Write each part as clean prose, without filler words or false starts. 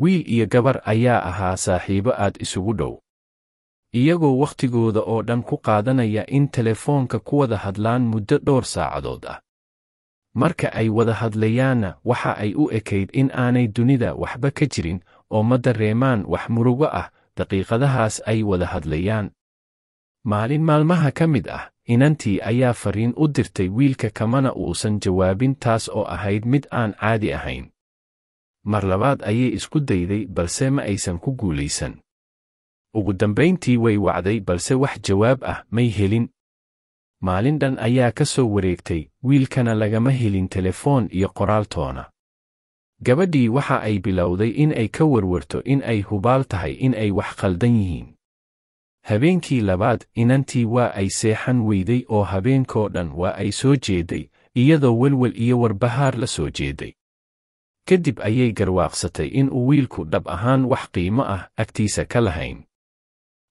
Wiil iyo gabar ayaa ahaa saaxiibo aad isugu dhow, iyagoo wakhtigooda oo dhan ku qaadanaya in telefoonka ku wada hadlaan muddo dhowr saacadood ah. Marka ay wada hadlayaanna waxa ay u ekayd in aanay dunida waxba ka jirin oo ma dareemaan wax murugo ah daqiiqadahaas ay wada hadlayaan. Maalin maalmaha ka mid ah, inantii ayaa fariin u dirtay wiilka kamana uusan jawaabin, taas oo ahayd mid aan caadi ahayn. Mar labaad ayay isku dayday balse ma aysan ku guulaysan. Ugu dambayntii way wacday balse wax jawaab ah may helin. Maalin dhan ayaa ka soo wareegtay, wiilkana lagama helin telefoon iyo qoraal toona. Gabadhii waxa ay bilowday in ay ka warwarto in ay hubaal tahay in ay wax khaldan yihiin. Habeenkii labaad inantii waa ay seexan weyday oo habeenkoo dhan waa ay soo jeeday, iyadoo welwel iyo warbahaar la soo jeeday. Kadib ayay garwaaqsatay in uu wiilku dhab ahaan wax qiimo ah agtiisa ka lahayn.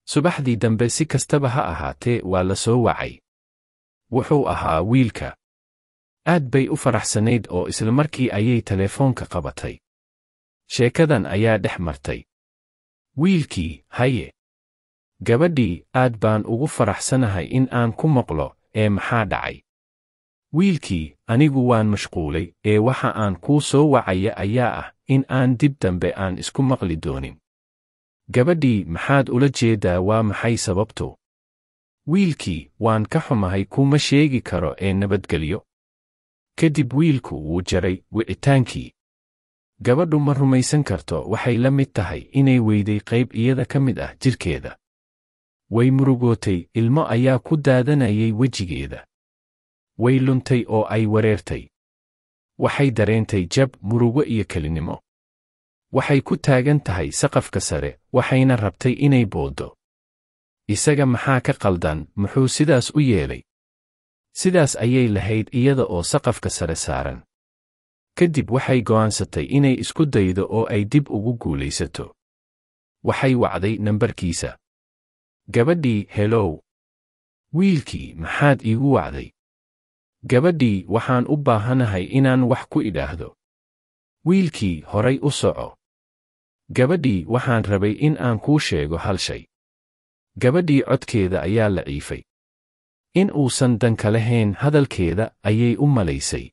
Subaxdii dambe si kastaba ha ahaatee waa la soo wacay. Wuxuu ahaa wiilka. Aad bay u faraxsanayd oo isla markii ayay telefoonka qabatay. Sheekadan ayaa dhex martay. Wiilkii, haye. Gabadhii, aad baan ugu faraxsanahay in aan ku maqlo, ee maxaa dhacay? Wiilkii, anigu waan mashquulay, ee waxa aan kuu soo wacaya ayaa ah in aan dib dambe aan isku maqli doonin. Gabadhii, maxaad ula jeedaa, waa maxay sababtu? Wiilkii, waan ka xumahay, kuma sheegi karo ee nabadgelyo. Kadib wiilku wuu jaray wicitaankii. Gabadhu ma rumaysan karto, waxay la mid tahay inay weyday qayb iyada ka mid ah jirkeeda. Way murugootay, ilmo ayaa ku daadanayay wejigeeda. Way luntay oo ay wareertay. Waxay dareentay jab, murugo iyo kelinimo. Waxay ku taagan tahay saqafka sare, waxayna rabtay inay booddo. Isaga maxaa ka qaldan, muxuu sidaas u yeelay? Sidaas ayay lahayd iyada oo saqafka sare saaran. Kadib waxay go'aansatay inay isku daydo oo ay dib ugu guulaysato. Waxay wacday nambarkiisa. Gabadhii, helow. Wiilkii, maxaad iigu wacday? Gabadhii, waxaan u baahanahay inaan wax ku idhaahdo. Wiilkii, horay u soco. Gabadhii, waxaan rabay in aan kuu sheego hal shay. Gabadhii codkeeda ayaa laciifay. In uusan dan ka lahayn hadalkeeda ayay u malaysay.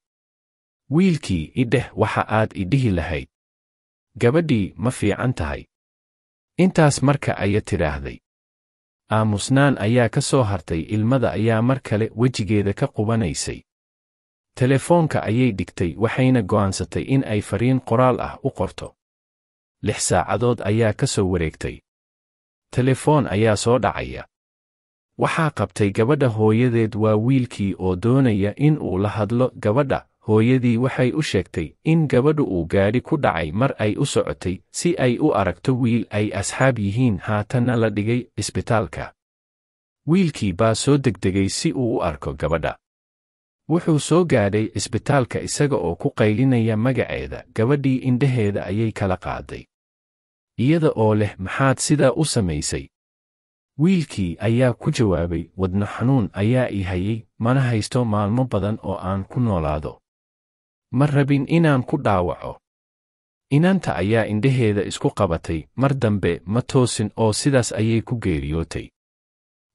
Wiilkii, idheh waxa aad idhihi lahayd. Gabadhii, ma fiican tahay. Intaas marka aya tidhaahday. Aamusnaan ayaa ka soo hartay, ilmada ayaa mar kale wejigeeda ka qubanaysay. Telefoonka ayay dhigtay waxayna go'aansatay in ay fariin qoraal ah u qorto. 6 saacadood ayaa ka soo wareegtay. Telefoon ayaa soo dhacaya. Waxaa qabtay gabadha hooyadeed, waa wiilkii oo doonaya in uu la hadlo gabadha. Hooyadii waxay u sheegtay in gabadhu uu gaadhi ku dhacay mar ay u socotay si ay u aragto wiil ay asxaab yihiin, haatanna la dhigay isbitaalka. Wiilkii baa soo degdegay si uu u arko gabadha. Wuxuu soo gaadhay isbitaalka isaga oo ku qaylinaya magaceeda. Gabadhii indhaheeda ayay kala qaaday, iyada oo leh, maxaad sidaa u samaysay? Wiilkii ayaa ku jawaabay, wadno xanuun ayaa i hayay, mana haysto maalmo badan oo aan ku noolaado. Ma rabin inaan ku dhaawaco. Inanta ayaa indhaheeda isku qabatay, mar dambe ma toosin oo sidaas ayay ku geeriyootay.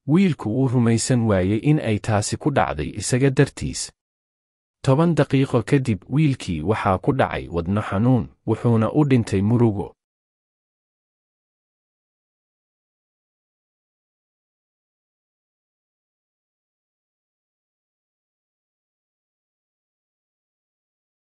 Wiilku wuu rumaysan waayey in ay taasi ku dhacday isaga dartiis. 10 daqiiqo kadib wiilkii waxaa ku dhacay wadno xanuun, wuxuuna u dhintay murugo.